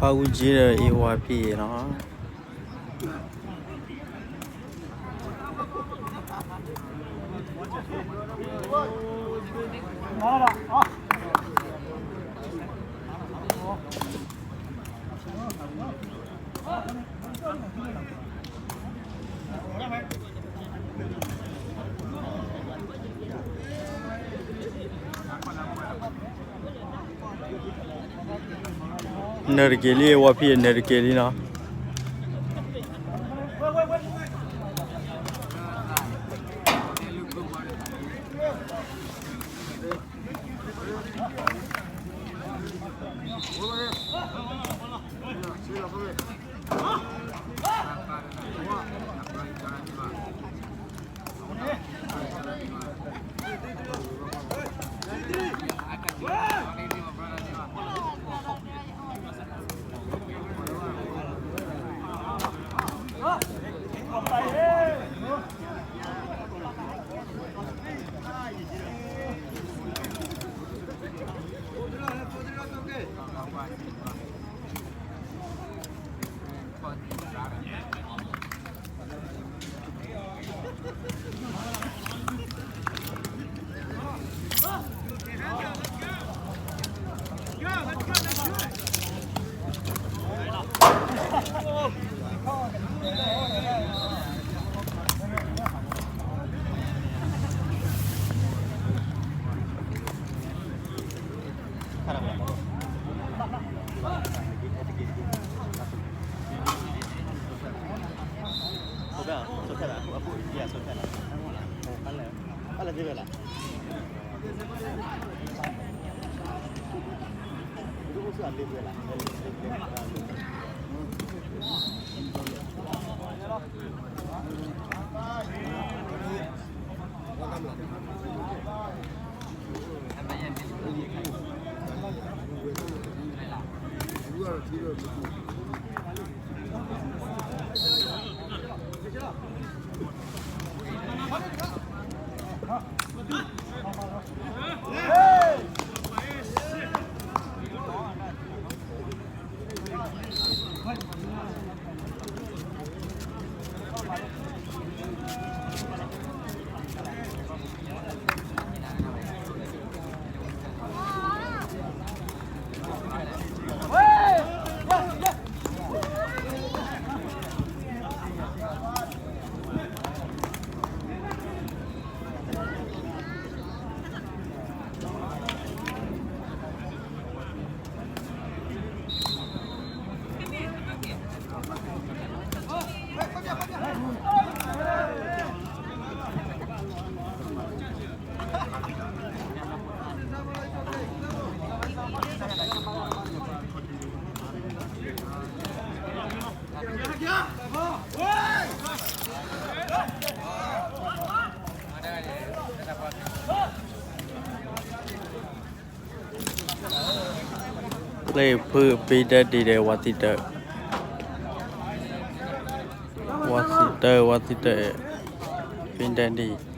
ပၢ်အူကၠံဒီး အ့ဝါဖံအံၤနီၤ. နၢၤတက့ၤလံ ဝီဖံ နၢၤတက့ၤလံနီၤ. Play ဖု ပ့ဒဲဒံးဒီး ဝါသံတၢ, ဝါသံတၢ, ဝါသံတၢ, ပ့ဒဲဒံး.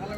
က့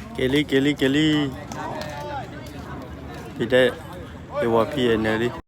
ၤလံ က့ၤလံ က့ၤလံ, ဖံတဲ, ယဝီၤဖံအဲၣ်နၢၤလံ.